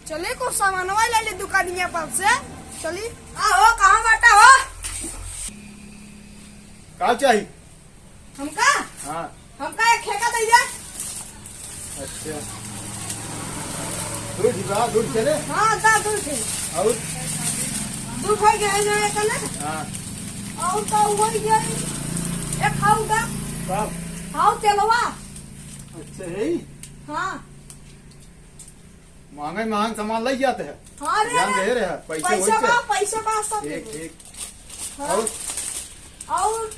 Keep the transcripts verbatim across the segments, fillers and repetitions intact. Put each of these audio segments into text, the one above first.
चली, कुछ सामानवा ले ले दुकानिया पर से। चली। का हो, कहाँ बाटा हो? का चाही? हमका? हाँ। हमका एक ठेका दे दे। अच्छा। दूध बा, दूध चले? हाँ, दा दूध है। और? दूध हो गया है जो एक ना? हाँ। और तो हो गया है। एक खाऊ दा। कब? खाऊ तेलवा। अच्छा, है ही? हाँ। महंगे महंग सामान लई जाते हैं। हाँ रे। ध्यान दे रहे हैं, पैसे पैसा वैसे। बा, पैसा बा, सब ठीक, दे दे। ठीक। हाँ। और? और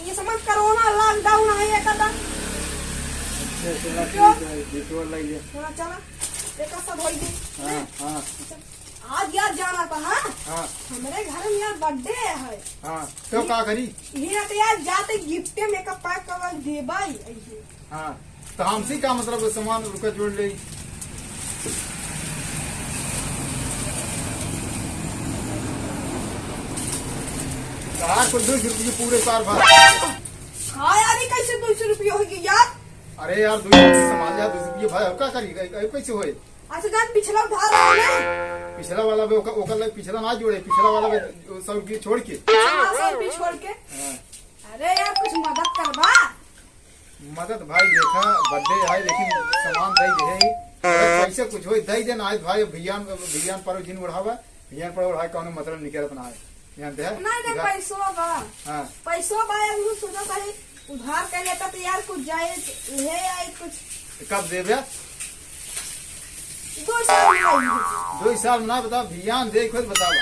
ये समझ कोरोना lockdown है, ये कदा। अच्छा, चला, क्यों? ठीक है, बिटोर लई ले। हाँ, चला। एक सब होई गई। हाँ, हाँ। अच्छा। आज यार जाना था, हाँ? हाँ। हमरे घर में यार birthday है। हाँ, तो ये का करी? ये तो यार जाते gift में makeup pack करवा देबाई, ऐसे। हाँ, तो हमसे का मतलब है, सामान रुका जोड़ ले। यार, कुल दो सौ रुपये पूरे साल भर। हाँ यार, ये कैसे दो सौ रुपये होगी यार? अरे यार, दो सौ रुपये सामान यार, दो सौ रुपये भाई, अब का करी? अब कैसे होए? अच्छा, जान पिछला उधार रहा ना? पिछला वाला भी ओकर, ओकर लग पिछला ना जोड़े, पिछला वाला भी सौ रुपये छोड़ के। हाँ, सौ रुपये छोड़ के। हाँ। अरे यार, कुछ मदद करबा। मदद भाई देखा, birthday है, लेकिन सामान दे दे ही। अगर पैसे कुछ होई, दे देना आज भाई, भियान, भियान पर जिन उड़ावा, भियान पर उड़ाए, कौनो मतलब निकलत ना है। ध्यान दे। नहीं, नहीं, देखा? पैसवा बा। हाँ। पैसवा बा, अभी सोचा था, उधार कर लेता तो यार कुछ जाए, ले आए कुछ। कब देबे? दो साल में आई है। दो साल में ना बता, भियान दे खुद बतावा।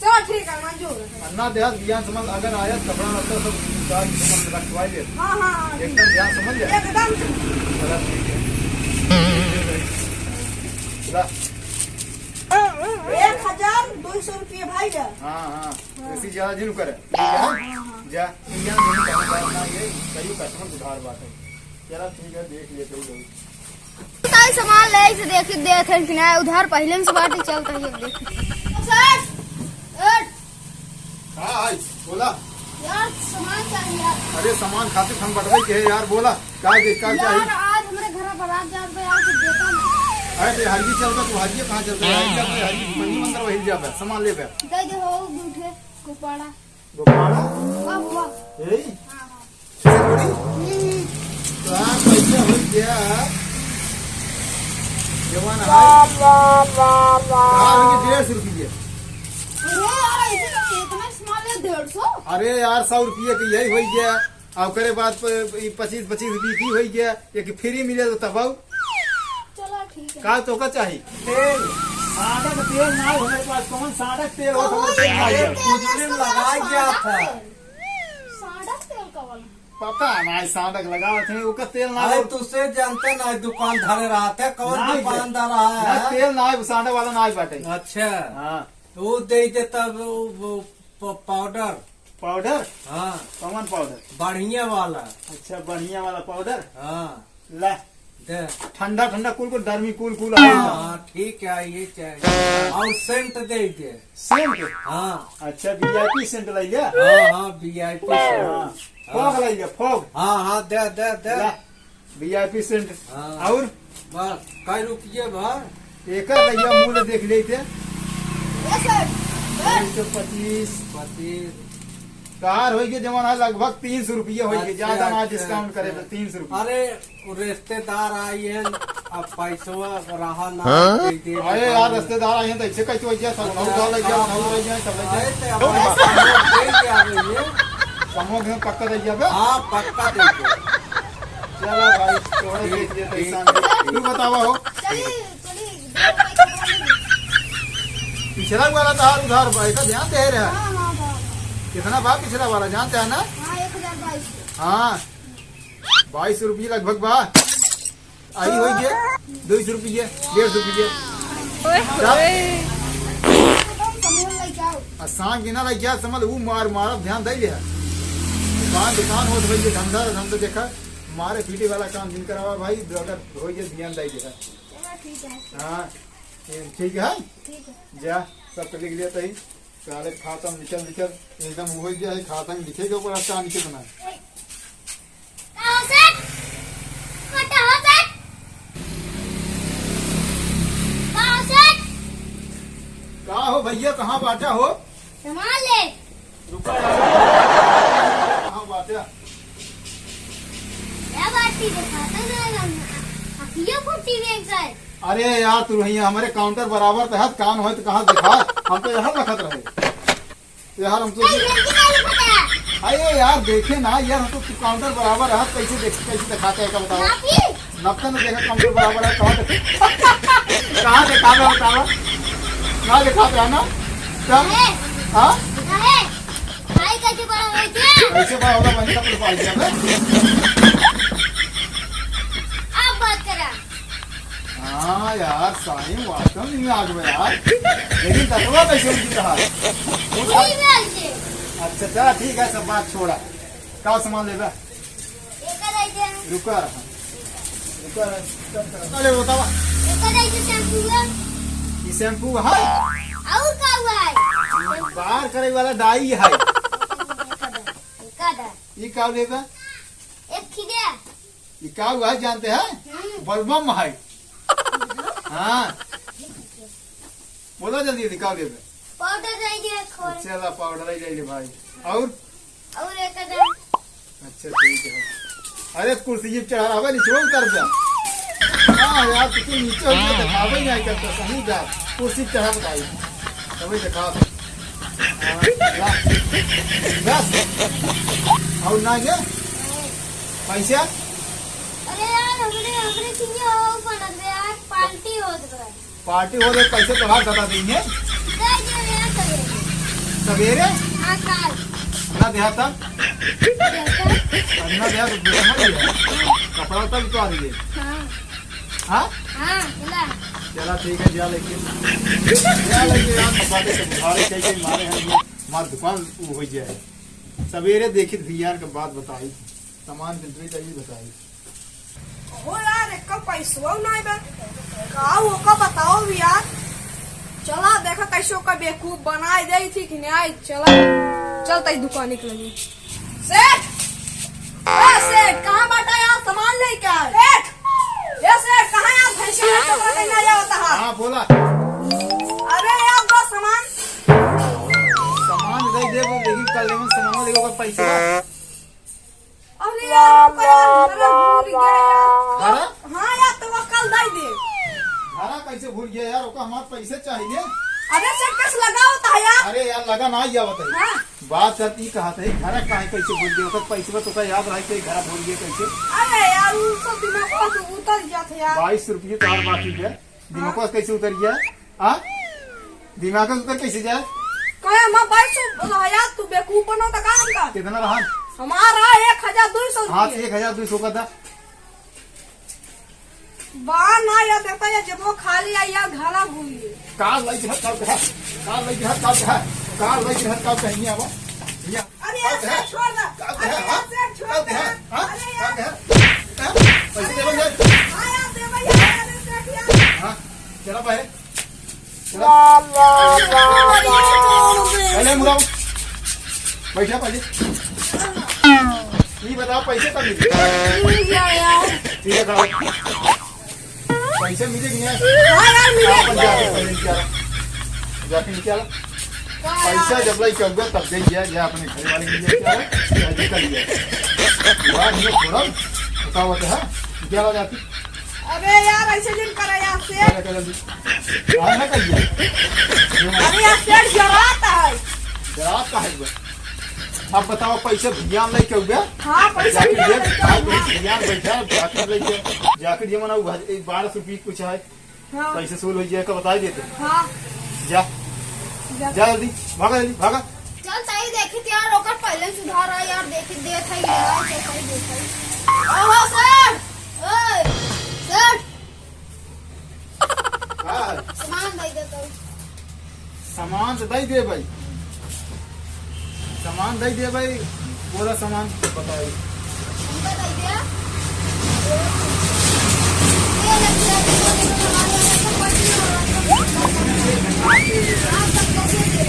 चलो ठीक है, मंजूर है। अन्ना देहात भियान समझ, अगर आया कपड़ा लत्ता सब उतार के समझ रखवाई ले। हाँ, हाँ, हाँ, एकदम ठीक। ध्यान समझ ले। एकदम ठीक। चला ठीक है। ला। एक हजार दो सौ रुपये भाई जा। हाँ, हाँ। हाँ। ऐसी ज्यादा जिन करे। हाँ, हाँ। जा, भियान दे, कहीं बात ना ये, कहीं customer उधार बात है। चला ठीक है, देख लेते ही लोग। ताई सामान ले से देखी, देख है कि ना, उधार पहले से बात ही चलता है, देख। सर, सर। हाँ, आई, बोला। यार, सामान चाहिए यार। अरे, सामान खातिर हम बटवे के है यार, बोला। का दे, का यार, चाहिए? आज हमरे घर बारात जात बा यार, कुछ देता ना। अरे, ते हरिये चलता, तू हरिये कहाँ चलता? हरिये चलता, हरिये मंदिर मंदिर वही जाबे, सामान लेबे। दे दे हो, गुठे, गुब्बारा। गोपाल? वाह, वाह। यही? हाँ, हाँ। ऐसे थोड़ी? हम्म। तो आप पैसा हो गया, जवान है। हाँ, हो गया डेढ़ सौ रुपये। अरे यार, इतना, इतना सामान ले डेढ़ सौ? अरे यार, सौ रुपये की यही हो गया। और ओकरे बाद प-, ई पच्चीस, पच्चीस रुपये की हो गया। एक free मिले तो तब आओ। चलो, ठीक है। का तोका चाही? तेल, साढ़ा का तेल ना हो हमारे पास, कौन साढ़ा का तेल हो, कौन हमारे पास तेल ना हो। अरे, कुछ दिन लगाई गया था। साढ़ा का तेल का वाला? पता ना, साढ़ा का लगावत है, ओका तेल ना अरे, हो। तुझसे जानते ना, दुकान धरे रहा था, कौन ना दुकान है। धरा है? ना, तेल ना है, साढ़ा वाला ना है बाटे। अच्छा। हाँ। वो दे दे तब वो, वो प-, पाउडर। पाउडर? हाँ। कौन पाउडर? बढ़िया वाला। अच्छा, बढ़िया वाला पाउडर? हाँ। ला। दे। ठंडा ठंडा cool cool, डर्मी cool cool हाँ, आइटम। हाँ, ठीक है, ये चाहिए। और सेंट दे दे। सेंट? हाँ। अच्छा, VIP सेंट ले लिया? हाँ, हाँ, VIP सेंट। हाँ। हाँ। फॉग ले लिया, फॉग। हाँ, हाँ, दे, दे, दे। ला। VIP सेंट। हाँ। और? बस, कई रुपये भर? एकर भैया मूल्य देख लेते। ये सर, सर। एक सौ पच्चीस। पच्चीस। कार होई के जवन है लगभग तीन सौ रुपये होई के, अच्छा, ज्यादा ना अच्छा, discount करे अच्छा। तो तीन सौ रुपये। अरे, वो रिश्तेदार आई हैं, अब पैसवा रहा ना, हाँ? दे दे अरे यार, रिश्तेदार आई हैं तो ऐसे कैसे हो गया? सब अच्छा, उधार लग गया, हाँ। उधार लग गया, सब लग गया। अरे, तो अब दे दे, आ रही है। समूह में पक्का रह गया बे? हाँ, पक्का दे दे। चला भाई, तोहरे ठीक, देख लेते ठीक, इंसान के। ठीक। तू बतावा हो। चली, चली, दो रुपये का बोल दे। पिछला वाला तो हार उधार बा, एका ध्यान दे रहा। हाँ, हाँ, हाँ। कितना बा पिछला वाला, जानते हैं ना? हाँ, एक हजार बाईस। हाँ, बाईस रुपये लगभग बा। आई होई गया, दो सौ रुपये, डेढ़ सौ रुपये। ओए, चल। ओए। आ सांग के ना लग गया, समझ, वो मार, मार, ध्यान दे लिया। दुकान, दुकान हो तो भाई, ये धंधा, धंधा देखा, मारे पीटे वाला काम जिन करावा भाई, अगर हो ये ध्यान दे लिया। चलो, ठीक है। हाँ, ये ठीक है? ठीक है। जा, सब तो लिख लिया तही। सारे खाता में लिखल लिखल एकदम हो गया है, खाता में लिखे के ऊपर अच्छा लिखे बना। का हो सेठ? हटा हो सेठ। का हो सेठ? का हो भैया, कहाँ बाटा हो? सामान ले। रुका यार। कहाँ बाटा? क्या बाटी दिखाता ना हम, अखियों फूटी में कर। अरे यार, तू रहिया हमारे काउंटर बराबर तहत कान होए तो कहाँ दिखा? हम तो यहाँ रखत रहे। यार, हम तो ए, जल्दी कर, लिखा था। अरे यार, देखे ना यार, हम तो काउंटर बराबर है, कैसे देख, कैसे दिखाते हैं, क्या बताओ? नापी? नपता ना देखा, काउंटर बराबर है, कहाँ देख-, कहाँ दिखावे बताओ? ना दिखाते है ना? क्या? अरे। हाँ? अरे, भाई कैसे बड़ा हो गया? कैसे बड़ा होगा, बनी का पाल गया बे? आप बात करा। हाँ यार, साईं वास्तव में आग में यार। लेकिन दतवा कैसे उनकी कहा? वो सब वही में आइए। अच्छा, चला ठीक है, सब बात छोड़ा। का सामान लेबा? एकर आइए। रुका रहा। रुका रहा। अरे बतावा। एकर आइए शैम्पू है। ई शैम्पू है? और का हुआ है? बार करे वाला डाई है। एकर है। ई का लेबा? एक खिदे। ई का हुआ है जानते हैं? हम्म। बलबम है। हाँ। बोला जल्दी जल्दी, का लेबे? पाउडर रह गया खोए। अच्छा, ला पाउडर ही ले ले भाई। और? और एक हजार। अच्छा, ठीक है। अरे, कुर्सी पे चढ़ा रहा, नीचे उतर जा। हाँ यार, तू तो नीचे हो गया, दिखावे ही नहीं करता, सही जा। कुर्सी पे चढ़ा बताई, तभी दिखा दे। हाँ, ला। बस। और ना ये? पैसा? अरे यार, हमरे, हमरे किन्ने हो बनत बे यार, पार्टी होत बा। पार्टी हो रही, पैसे तो हाथ बता देंगे। दे दे यार सवेरे। सवेरे? हाँ, काल। ना देहा तब? देहा तब? ना देहा तो बेटा मर गया। कपड़ा तब तो आ रही है। हाँ। हाँ? हाँ, चला। चला ठीक है, जा लेके। जा लेके यार, बातें तो बुखारे कहीं कहीं मारे हैं, हमार दुकान वो हो जाए। सवेरे देखित भैया के बात बताई। सामान के ड्रेस चाहिए बताई। हो यार, एक पैसवा नहीं बा। का ओका बताओ भी यार। चला देखा कैसे ओका बेवकूफ बनाए दे थी कि नहीं। चला, चलता ही दुकान निकलेगी। सेठ, ए सेठ, कहाँ बाटा यार, सामान लेके आए। सेठ, ए सेठ, कहाँ यार भैंसिया लेके चला नहीं आया होता है? हाँ, बोला। अरे यार, दो सामान। सामान दे दे, लेकिन कल लेवन सामान लेके ओकर पैसा। अरे यार, ओका यार, घरा भूल गया यार। घरा? हाँ यार, तो वो कल दे दे। घरा कैसे भूल गया यार? ओका हमार पैसे चाहिए। अरे सेठ, कैसे लगा होता है यार? अरे यार, लगा ना यार, बताइए। हाँ। बात सर ई कहत है, घरा काहे कैसे भूल गया? ओकर पैसे तो का याद रहे कि घरा भूल गया कैसे? अरे यार, उ सब दिमाग से उतर गया था यार। बाईस रुपये तो हर बाकी है। दिमाग से कैसे उतर गया? आ? दिमाग से उतर कैसे जाए? कहे हम बाईस सौ रहा यार, तू बेवकूफ बनो तो काम कर। कितना रहा? हमारा एक हजार दो सौ हाँ, रुपये। एक हजार दो सौ का था। बा ना यार, देखता यार, जब वो खाली आई यार, घरा भूल गए। कार लई के हट, कार के हट, कार लई के हट, कार के हट, कार लई के हट, कार के हट, हियाँ आवा, हियाँ। अरे यार, सेठ छोड़ दे। कार के हट, अरे यार, हाँ? सेठ छोड़ दे। हाँ? अरे याकार यार। के हट, हाँ? पैसे देबे यार। हाँ यार, देबे यार, अरे सेठ यार। हाँ, चला पहले। चला। पहले मुड़ा। बैठा पहले। ये बताओ, पैसे कब मिले? मिल गया यार। ठीक है, खाओ। पैसे मिले कि नहीं? हाँ यार, मिले। अपन जाके पहले निकाला। जाके निकाला। पैसा जब लाई कहूँगा तब दे दिया, या अपने घर वाले के लिए क्या है, या निकल गया। यार, ये थोड़ा थकावट है, निकाला जाती। अबे यार, ऐसे जिन करे यार, सेठ। क्या, क्या जल्दी? हाँ, ना कहिए। अरे यार, सेठ जराता है। जराता है बस। अब बताओ, पैसे भियान लाई कहूँगा? हाँ, पैसा जाके भियान ये, लाई कहूँगा। भियान बैठा, जाके लेके, जाके ये मना, बारह सौ रुपये कुछ है। हाँ। पैसे सूल हो जाए का बताई देते। हाँ। जा। जा। जा जल्दी, भागा जल्दी, भागा। चल ताई, देखी यार, ओकर पहले सुधार आ यार, देखी देत है, ये भाई, तो सही देत है। ओहो, सेठ! ओए, सेठ! का है? सामान दे दे तो। सामान तो दे दे भाई, सामान दे दे भाई, पूरा सामान बताई। हमका दे दे। ये लग गया, ये लग गया, हमारे यहाँ सब पट्टी हो रहा है। आप सब कैसे थे?